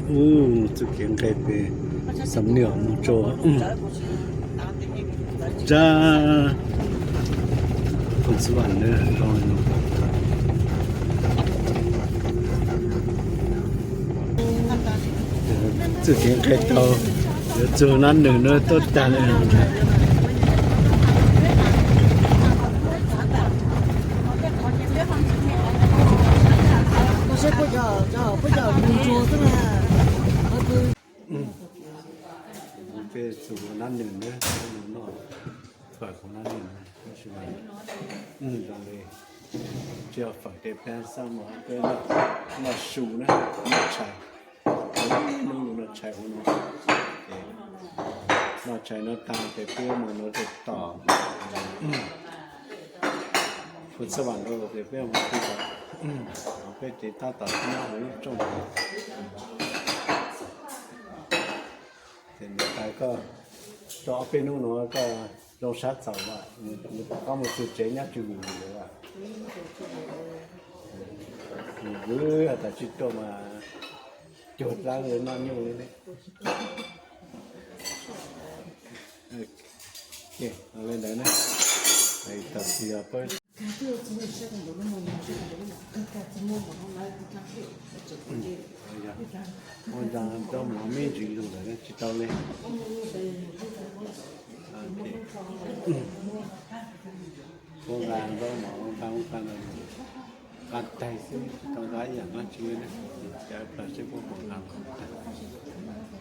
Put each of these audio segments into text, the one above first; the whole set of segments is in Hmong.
Ub, txuj kev nqe pem Xam Niam mus rau Phoos Xab Vam na. Txuj kev nqe tau yuav txug nab nws na tuaj tag lawm. Peb txug nab nws na, noj fawm hauv nab nws na, tab sis mas zoo li tsis yog fawm ces peb xav mas peb noj su na, noj tshais, noj tshais hauv no, noj tshais no tag ces peb mus no rau tom Phoos Xab Vam no ces peb mus rau tom, peb ces tab tom nyob hauv lub rooj. Ces niam tais koj tso ob peb hnub no koj zoo sab txaus as, koj mus txug tsev nyob tsis vwm vwm as. Vwm has tas tsis tuaj mas cuag dlaab noj nyuj li ne. Li ntawd na, tam sis yog peb ua nrog nrog mov me ntsis lug lawm tsis tau li. Ua nqa nrog mov nqa ua nqa nqa taig xwb tsis tau nqa ib yaam dlaab tsi li na. Ces plag seb puab puas nqa,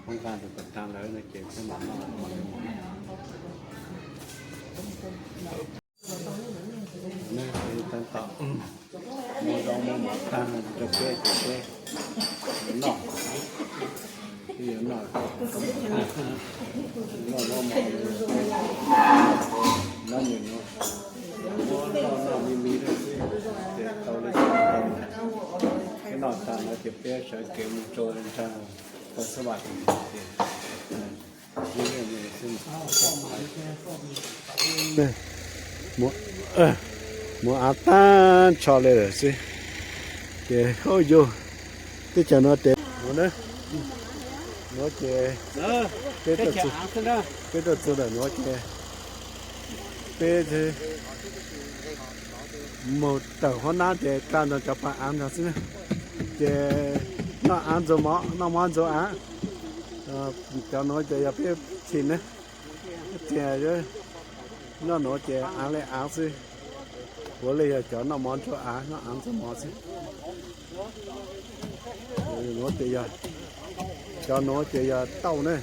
puab nqa ntawm puas tag lawm no ces peb mam noj mov. Tab tom muab zaub muab mov tag rau peb ces peb noj, peb yuav noj, noj zaub mov, noj nws no, muab noj noj me me rau xwb ces tau li tau. Peb noj tag no ces peb sawv kev mus rau nraag Phoos Xab Vam. Muab av tag nrho li lawm xwb. Ces hauj yug teb chaws no ces nuav ces peb tuaj txug ntawm nuav ces peb moog tawm huab nab ces dlaa ntawm cov phav av nrog xwb na. Ces noj av ntxuag mov, noj mov ntxuag av. Cov nuav ces yog peb chim na, tias nyob nuav ces av li av xwb. Puav leej yog cov noj mov ntxuag av, noj av ntxuag mov xwb. Nuav ces yog, cov nuav ces yog tauj ne.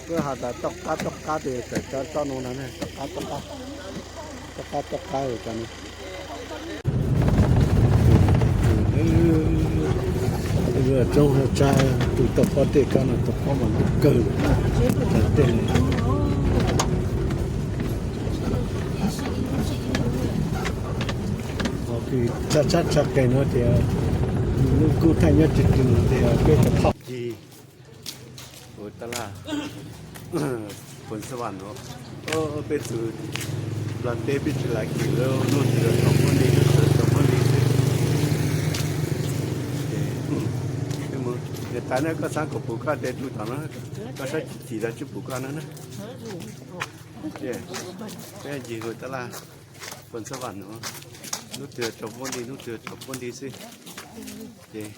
Peb has tas tauj qab, tauj qab ces yog cov tauj nuav ntag ne, tauj qab, tauj qab, tauj qab, tauj qab cov nuav. Roob tsa tus tau pob tej kab no tau pob mas lub kawg tsa tej. Tsa tshab tshaj qe no tias lub kub thaj nyob tsis tws tias peb tau phauj ci hu taj laj Phoos Xab Vam nuav. Peb txug Nplog teb peb tsis lav kis lawm, nuj twg tsaus puab nti, nuj twg tsaus puab nti xwb. Niam tais na, koj xaav kom pum koj tes tsuj tom no, koj saib chim tau tsis pum koj na. Peb ncig hu taj laj Phoos Xab Vam nuav, nuj twg tsaus puab nti, nuj twg tsaus puab nti xwb. Ces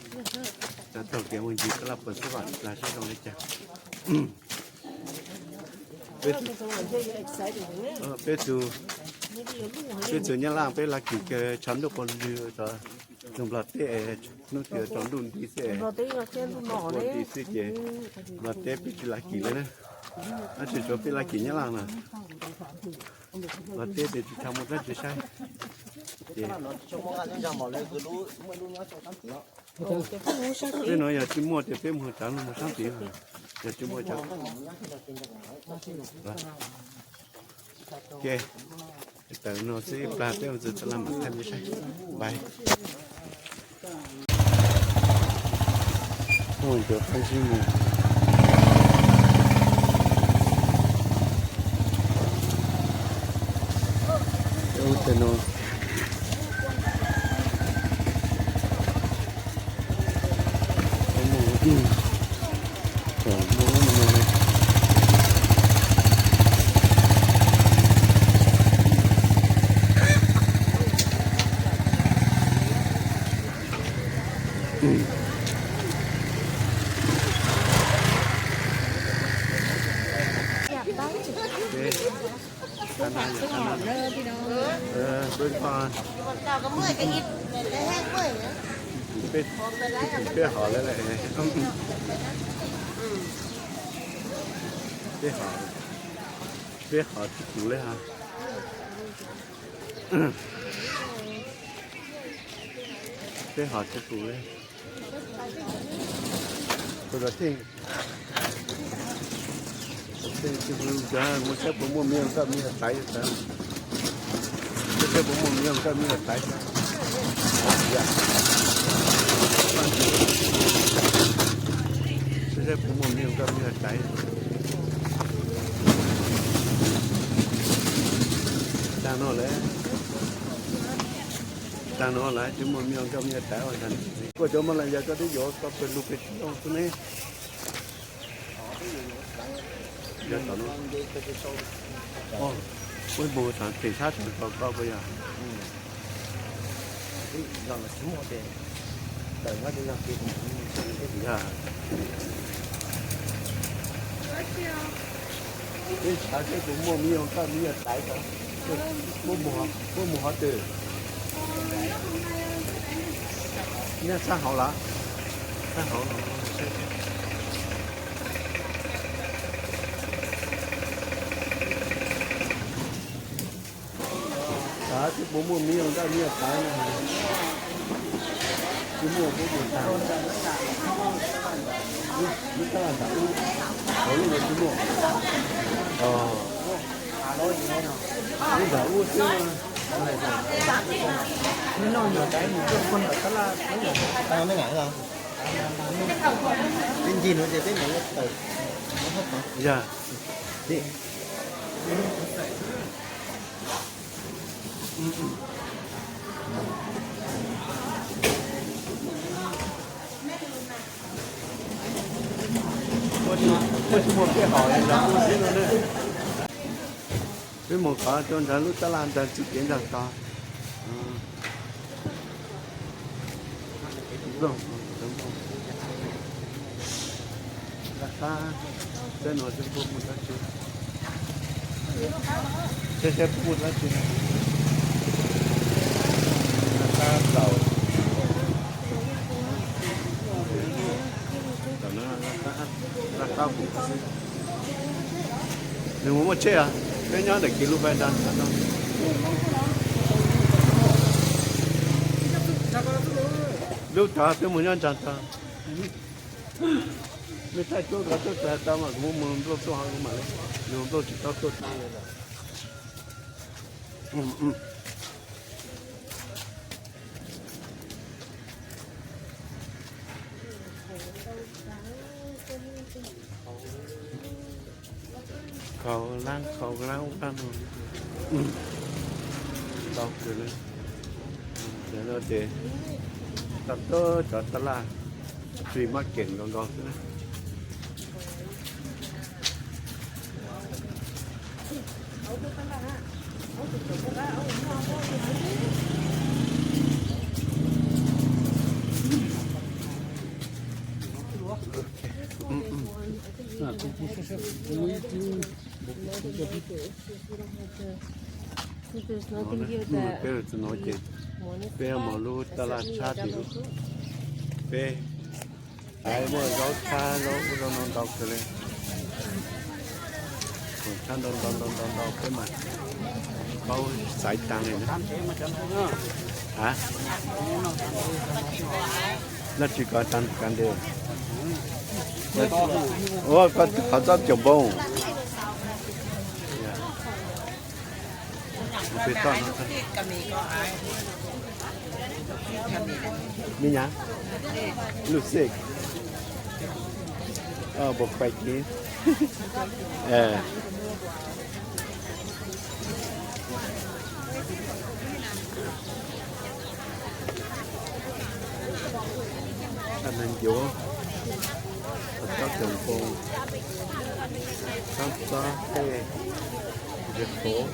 cov taug kev mus ncig taj laj Phoos Xab Vam plag saib zoo li cas. Peb txug, peb txug Nyab Laj peb lav kis kawg tshav ntuj quas lwg, txug Nplog teb nuj twg tsaus ntuj nti xwb, nti xwb ces Nplog teb peb tsis lav kis lawm na. Tab sis tsuav peb lav kis Nyab Laj na. Nplog teb ces tsis tshua muaj dlaab tsi saib. Ces peb nuav yog tsis muaj ces peb mus tsav lug mus saab tid, yog tsis muaj ces. Ces tawm nuav xwb, ib plag peb mus txug taj laj mam thaij peb saib. Npais. Ua ncua qab ntsib mus. Ub, tej no, tej no ib Peb, peb hov lawm, peb hov, peb hov tsis pum li hos. Peb hov tsis pum li. Kuv los tej, tej mus saib puas muaj me nyuam nkauj me nyuam taiv, saib saib puas muaj me nyuam nkauj me nyuam taiv. Saib saib puas muaj me nyuam nkauj me nyuam taiv. Tag no lawm, tag no lawm twb muaj me nyuam nkauj me nyuam taiv ua ntag. Koj cov Mas Las Yas koj twb yuav koj pawg lug pawg tsis zoo xwb ne. Yog tom no, peb mus txog pem sab tod koj puas yog? Yog. Peb saib seb puas muaj me nyuam nkauj me nyuam taiv tod. Puab mus, puab mus qhov twg? Nyob sab hauv lawm, sab hauv. Xav seb puas muaj me nyuam nkauj me nyuam taiv no. Tsis muaj, puab mus tag. Lub tab laj nram ub, hauv lub no tsis muaj. Lub nram ub xwb. Peb ncig no ces peb mus tawm. Yog. Muaj tsis muaj peb hov nram ub xwb no ne. Peb mus qhov cov nrad lub tab laj nrad txij kev nrad tod. Laj qab, saib no seb puab muaj dab tsi, saib saib puab muaj dab tsi. Laj qab plaus, laj qab vus xwb. Nws mus muaj tsheb os, peb nyob ntawm kev lub pab nrad no. Lub tod peb mus nyob nrad tod. Mej thaij tuaj ko tuaj txog tod mas kuv muab mus nplooj tuaj hauv kuv mam li, nws nplooj tsis tau tuaj tag li lawm. Khaus lab khaus lab ub lab no, ntau kawg li. Ces no ces tau tuaj cov taj laj free market nkaus nkaus xwb na. Peb, peb mus lub taj laj tshab tim lub, peb, muaj zaub tshab zaub ub zaub no ntau kawg li. Tshab ntau ntau ntau ntau ntau peb mas paub xaiv tag li na. A, dab tsi koj tag kav ntes? Ua koj qhov txob cov npoo. Me nyuam, lub xej, bos pais kiv. Neeg ncuav, tsob cov npoo, tsob txob tej, ntses qhuav.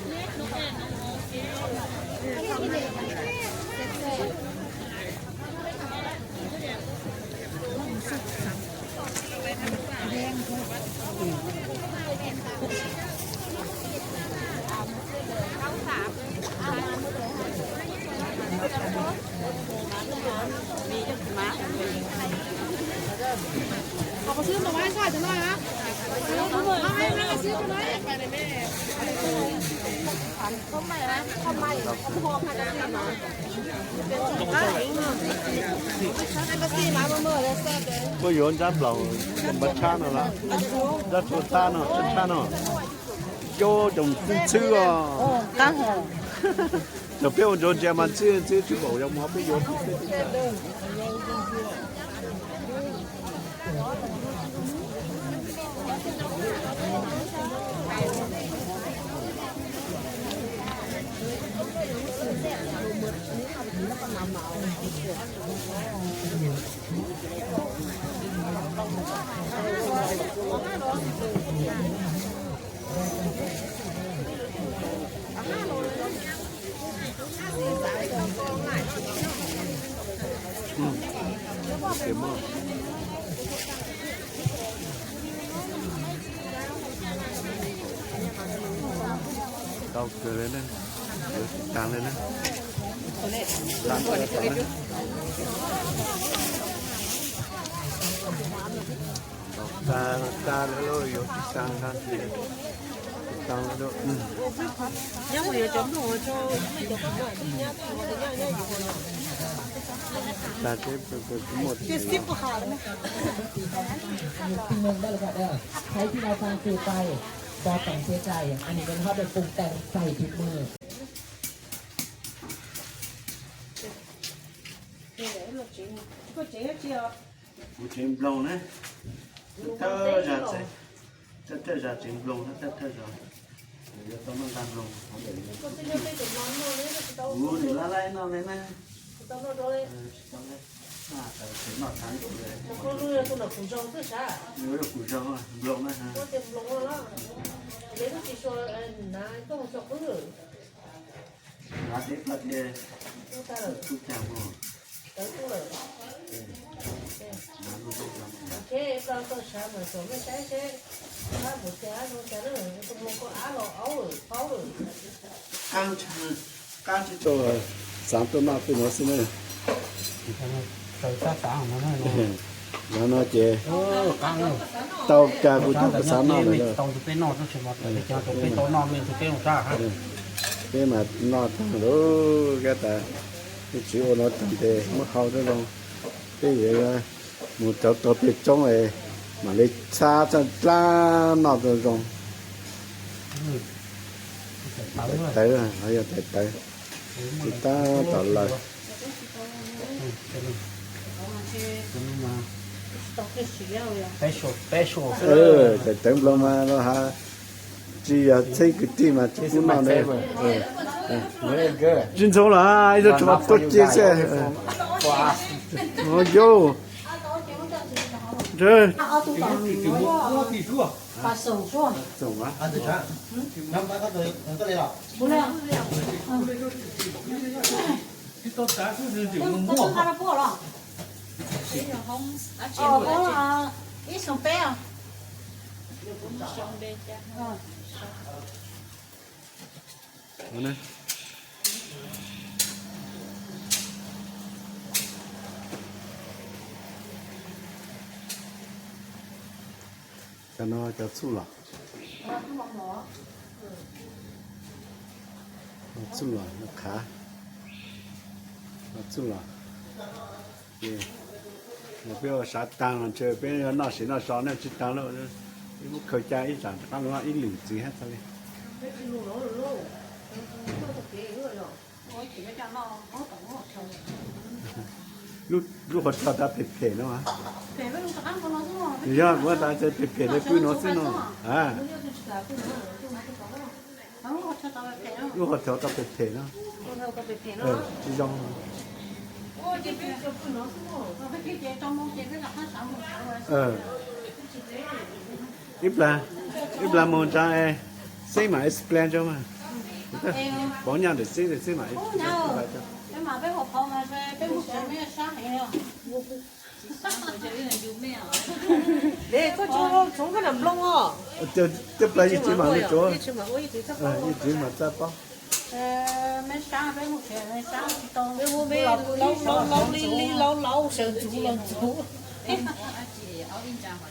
Puab yuav ntsab nplaum npaj tshab no lawm, ntsab tshua txhab no, tshab tshab no, coob coob xwb os. Thaum peb ua nrog ntsia mas ntxwb ntxwb tsis npaum, yog mus peb yuav. Tau kawg li na, yuav tsis tag li na. Tag tag li lauj, yuav tsis tag li. Tag li. Tag li, muaj. Khi mình đã lựa chọn đây, thấy khi nào sang từ tay, cho tổng chia tay, anh mình hót được cùng tặng tay thịt mưa. Kuv tsev nploog na, thawj thawj zag tsev, thawj thawj zag tsev nploog na, thawj thawj zag. Yuav tau noj nqaj nploog hauv ntawm kuv nim laj laj noj li na. Tsis tau li, noj tag li. Kuv zoo, nploog na. Nav teb pab tias tub cag mus. Qab tsis tau, xav tuaj noj tej no xwb na. Zaum no ces tau cas kuv twb xav noj lawm. Peb mas noj tag lawm, peb tsis ua no tag ces muab hau rau zoo. Peb yuav mus rau tog peg roob es mam li txhab txhaj dlaab noj rau zoo. Tais tawv, yog tais tawv, tsis tab tom lawm. Tais tawv nplog mas los has, tsis yog txheeb kwv tij mas tsis pub noj na. Tsis ntxhov los ib tug tsov tuaj ci xwb. Yo. Cov no cov txhuj los? Txhuj los, qhav, txhuj los. Ces peb ua sav taag los ntshe peb yuav noj sim noj so, noj tsis taag lawm, peb muab khaws ca ib zaam rov qaab lug noj ib lwm txiv hab txhaj le. Lub qhov chaw tas phem phem no. Yog kuv tas phem phem le pub no xwb no. Lub qhov chaw tas phem phem no. Tsis zoo. Ib plag, ib plag moog tsaa, xeeb mam explain tso mas. Pov nyaj ntawm xeeb, xeeb mam explain tso. Twb plag yeej tsis mam li tso, yeej tsis mam txaj paub. Laus laus li li laus laus sawv ntxuv los ntxuv. Ib nra hov